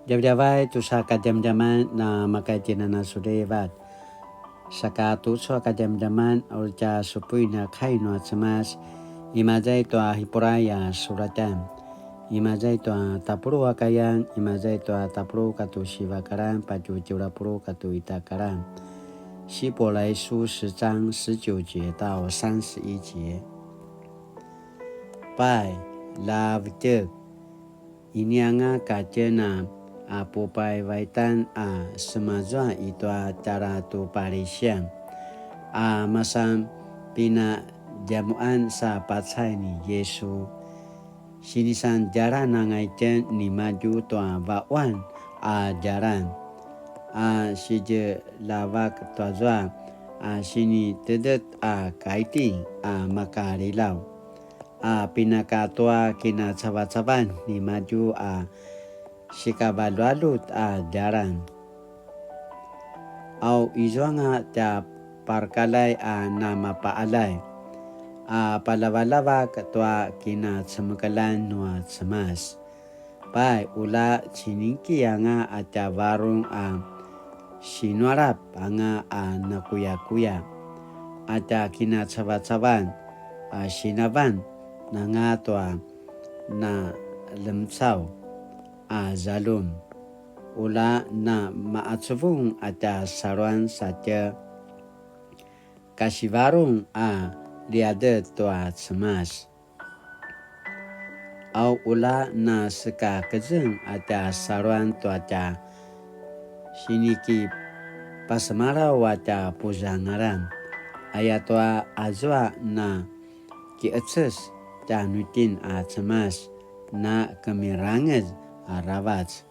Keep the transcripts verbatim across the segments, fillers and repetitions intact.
Djavadjavay tusa kadjamadjaman na makaitjinana sulivat. Saka tucu a kadjamadjaman a uri tja supuin a kai nua Cemas, imaza i tua Hipurai a sulatan. Imaza i tua tapuluq a kayan, imaza i tua tapuluq katua siva a karan, patje tjelu a puluq katua ita a karan. 希伯来书十章十九节到三十一节。Pai, lavetjek, inianga ka tjen a pupaivaitan a semazua i tua tjara tu Palisian, a masan pinadjamuqan sa pacay ni Yisu. Sinisan djalan anga itjen nimadju tua vaquan a djalan, a sidjelavak tuazua, a sinitedet a kaiti a makalilaw, a pinaka tua kinacavacavan nimadju a sikavalualut a djalan. Au izuanga tja parkalay a namapaalay, a palavalavak tua kinacemekeljan nua Cemas. Pai, ula ciningki anga a tja varung a sinualap anga a nakuyakuya, a tja kinacavacavan a sinavan anga tua na lemcaw a zaljum. Ula na maacuvung a tja saluan satje kasivarung a liadet tua Cemas. Au ula na sekakezeng a tja saluan tua tja sinikipasemalaw a tja puzangalan, ayatua azua na kiqeces tjanuitjen a Cemas na kemirangez aravac.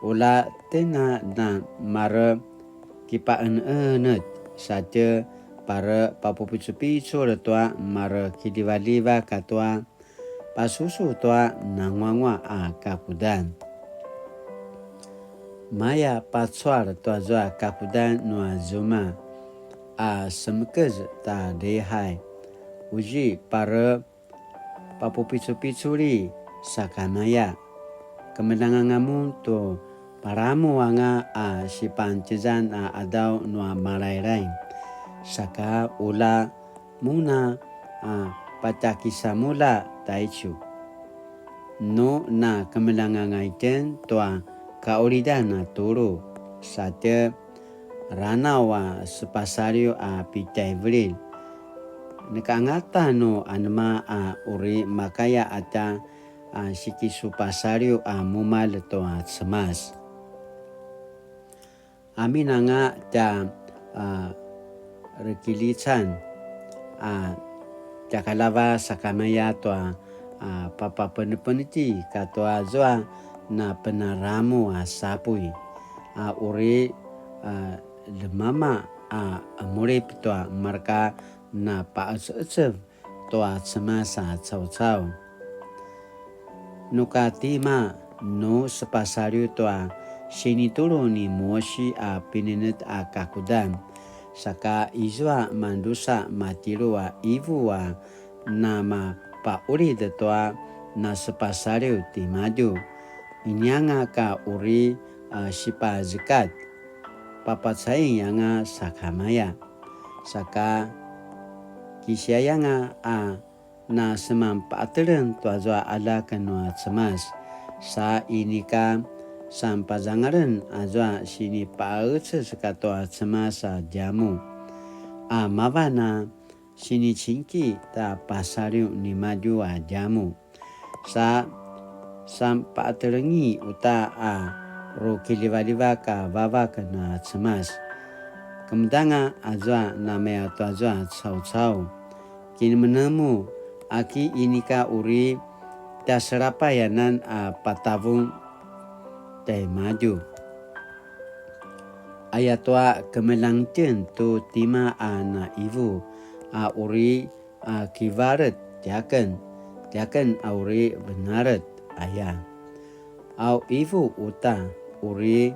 Ula tjen a na mare kipaqeneqenetj satje pare papupicupiculj tua mare kilivalivak katua pasusu tua nanguanguaq a kakudan. Maya pacual tuazua kakudan nua zuma a semekez ta lihai, uzi pare papupicupiculi sakamaya. Kemeljang anga mun tu palamu anga a sipantjezan a qadaw nua Malailai, saka ula mun a patjakisamulja taicu. Nu na kemeljang anga itjen tua kaqulidan a tulu, satje ranaw a sepasaliw a pitjaivililj. Neka angata nu anema a uri makaya a tja a sikisupasaliw a mumalj tua Cemas. Amin anga tja a rekilican a tjakalava sakamaya tua a papapenepeneti katua zua na penaramu a sapuy a uri a lemama a mulip tua marka na paececev tua Cemas a caucau. Nuka tima nu sepasaliw tua sinitulu ni Mosi a pinenetj a kakudan, saka izua mandrusa matilu a ivu a namapaqulid tua nasepasaliw timadju, inianga ka uri a sipazekatj, papacaing anga sakamaya. Saka kisiayanga a na semanpaqeteleng tuazua aljak nua Cemas, sa inika sanpazangalen azua sinipaqecez katua Cemas a djamuq, a mavan a sinicingki ta pasaliw nimadju a djamuq. Sa sanpaqetelengi uta a rukilivalivak a vavak na Cemas. Kemedanga azua namaya tuazua caucau. Kinemenemu aki inika uri tjaselapayanan a patavung tjaimadju. Ayatua kemeljang itjen tu tima a na ivu a uri a kivalet tiaken, tiaken a uri venalet aya. Au ivu uta uri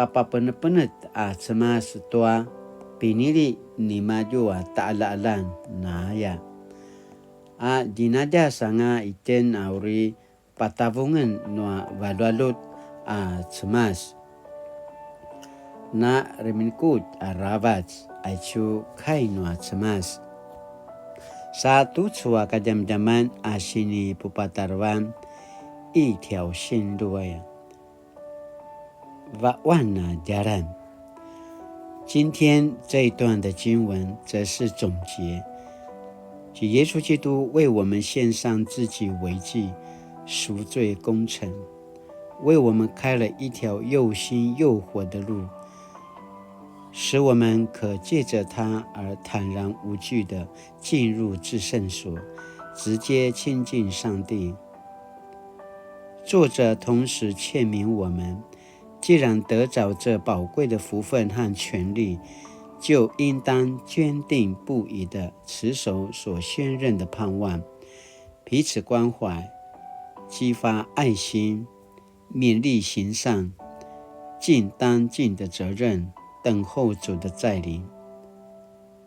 papapenepenetj a Cemas tua pinili nimadju a taqaljaqaljan naya. A djinadjas anga itjen a uri patavungen nua valualut a Cemas. Na reminkut aravac aicu kai nua Cemas. Sa tucu a kadjamadjaman a sinipupatarevan i 一條新路 aya. Vaquan a djalan. 今天这一段的经文则是总结，即耶稣基督为我们献上自己为祭赎罪工程，为我们开了一条又新又活的路，使我们可借着他而坦然无惧地进入至圣所，直接亲近上帝。作者同时劝勉我们，既然得着这宝贵的福分和权利，就应当坚定不移地持守所宣认的盼望，彼此关怀，激发爱心，勉励行善，尽当尽的责任，等候主的再临。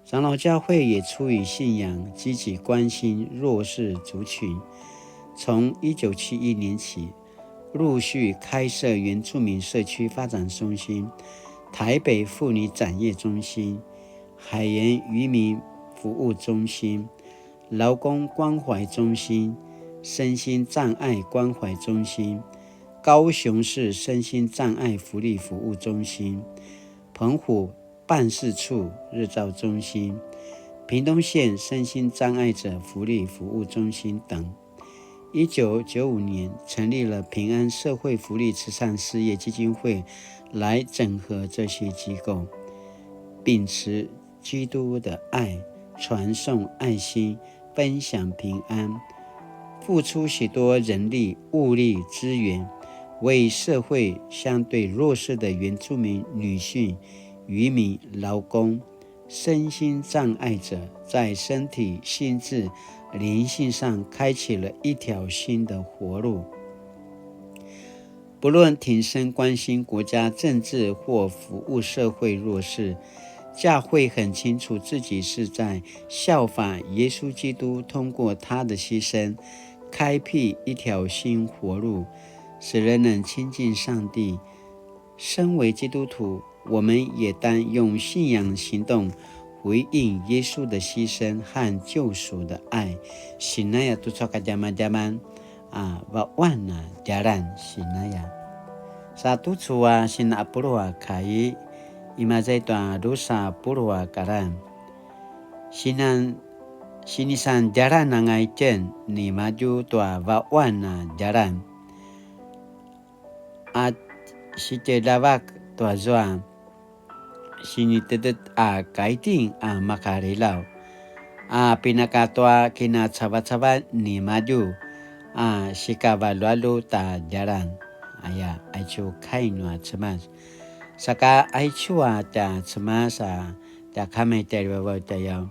长老教会也出于信仰积极关心弱势族群，从一九七一年起，陆续开设原住民社区发展中心、台北妇女展业中心、海盐渔民服务中心、劳工关怀中心、身心障碍关怀中心、高雄市身心障碍福利服务中心、澎湖办事处日照中心、屏东县身心障碍者福利服务中心等。一九九五年成立了平安社会福利慈善事业基金会，来整合这些机构，秉持基督的爱，传送爱心，分享平安，付出许多人力、物力、资源，为社会相对弱势的原住民女性、渔民、劳工、身心障碍者，在身体、心智、灵性上开启了一条新的活路。不论挺身关心国家政治或服务社会弱势，教会很清楚自己是在效法耶稣基督，通过他的牺牲，开辟一条新活路，使人能亲近上帝。身为基督徒，我们也当用信仰行动回应耶稣的牺牲和救赎的爱。Sinaya tucu a kadjamadjaman a vaquan a djalan sinaya. Sa tucu a sinapulu a kai, imaza i tua drusa pulu a karan. Sinan, sinisan djalan anga itjen nimadju tua vaquan a djalan. A sitjeljavak tuazua sinitedet a kaiting a makalilaw, a pinaka tua kinacavacavan nimadju, a sikavalualu ta djalan, aya, aicu kai nua Cemas. Saka aicu a tja Cemas a tja Kama i tjaivavaw tjayaw,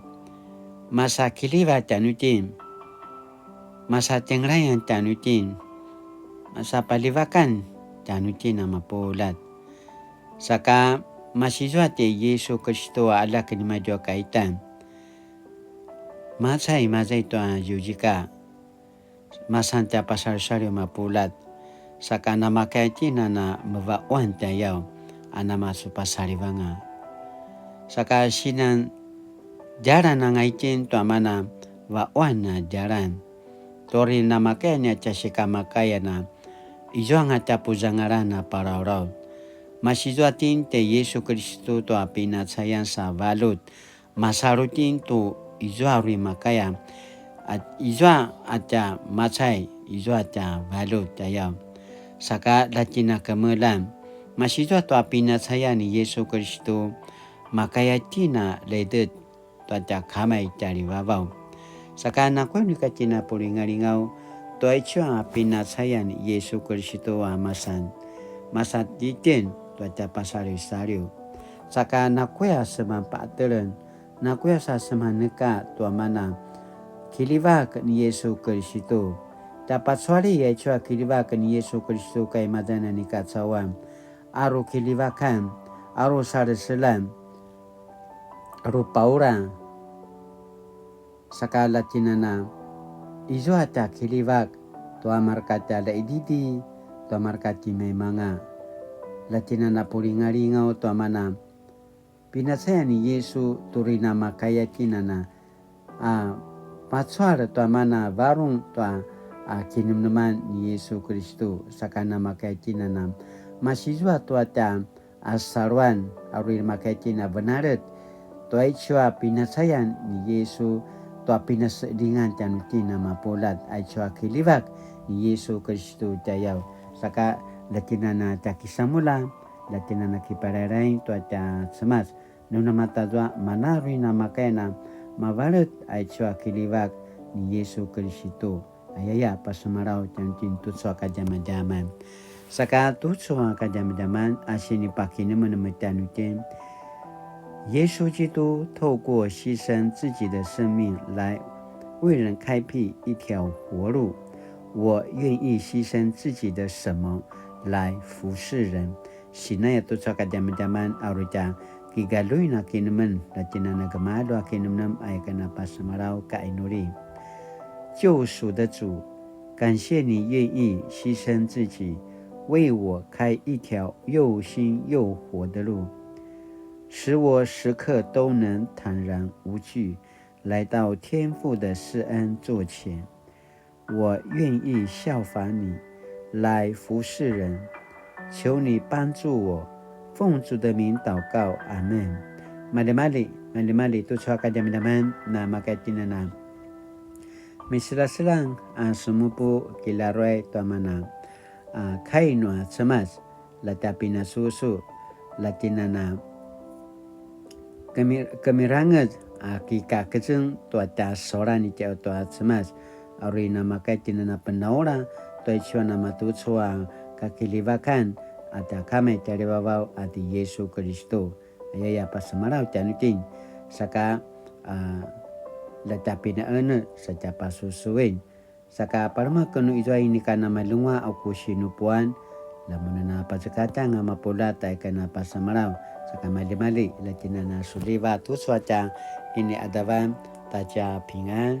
masa kiljiva tjanuitjen, masa tjengelayan tjanuitjen, masa paljivakan tjanuitjen a mapuljat. Saka masizua ti Yisu Kristu a aljak nimadju a kaitan. Macai, imaza i tua ziuzika, masan tja pasalisaliw mapuljat. Saka namakaya itjen a na mevaquan tjayaw a namasupasaliv anga. Saka sinan djalan anga itjen tua mana vaquan a djalan. Turi namakaya nia tja sikamakayan a izuanga tja puzangalan a palawlaw. Masizua itjen ti Yisu Kristu tua pinacayan sa valjut. Masalu itjen tu izua uri makaya, a izua a tja macai, izua tja valjut tjayaw. Saka ljatjen a kemeljang, masizua tua pinacayan ni Yisu Kristu, makaya itjen a ledet tua tja Kama i tjaivavaw. Saka nakuya nu ika itjen a pulingalingaw, tua aicu a pinacayan ni Yisu Kristu a masan, masa itjen tua tja pasalisaliw. Saka nakuya seman paqetelen, nakuya sa seman neka tua mana kiljivak ni Yisu Kristu. Tja pacuali aicu a kiljivak ni Yisu Kristu kai maza nia i kacauan, a ru kiljivakan, a ru saleselan, a ru paura. Saka ljatjen a na izua tja kiljivak tua mareka tja ljaqididi, tua marka timaimanga. La tjen a na pulingalingaw tua mana pinacayan ni Yisu tu uri namakaya tjen a na a pacual tua mana varung tua a kinemneman ni Yisu Kristu, saka namakaya tjen a na masizua tua tja a saluan, a uri namakaya tjen a venalet tua aicu a pinacayan ni Yisu, tua pinasedingan tjanuitjen a mapuljat, aicu a kiljivak ni Yisu Kristu tjayaw. Saka la tjen a na tja kisamulja, la tjen a na kiparairaing tua tja Cemas. Nu namayatazua mana uri namakaya na mavalet aicu a kiljivak ni Yisu Kristu. Ayaya, pasemalaw tjanuitjen tucu a kadjamadjaman. Saka tucu a kadjamadjaman a sinipakinemenem tjanuitjen. 耶稣基督透过牺牲自己的生命来为人开辟一条活路。我愿意牺牲自己的什么来服侍人？ Sinaya tucu a kadjamadjaman a uri tja kigaluin a kinemenem, la tjen a na gemalju a kinemenem, aya ken a pasemalaw ka inuli. 救赎的主，感谢你愿意牺牲自己，为我开一条又新又活的路，使我时刻都能坦然无惧来到天父的施恩座前。 我愿意效法你，来服侍人。求你帮助我，奉主的名祷告，阿们。Maljimalji, maljimalji, tucu a kadjamadjaman, namakaya tjen a na miselaselang a semupu kilaruay tua mana a kai nua Cemas, la tja pinasusu, la tjen a na kemi-, kemirangez a kikakeceng tua tja saluan itjen tua Cemas, a uri namakaya tjen a na penaula tua aicu a namatucu a kakiljivakan a tja Kama i tjaljivavaw a ti Yisu Kristu. Ayaya, pasemalaw tjanuitjen, saka a la tja pinaenetj sa tja pasusuin. Saka palemek nu izua inika namalenguaq a ku sinupuan, la mun a na pacekatanga mapuljat, aya ken a pasemalaw. Saka maljimalji, la tjen a na suljivat tucu a tja kiniqadavan, ta tja pingan.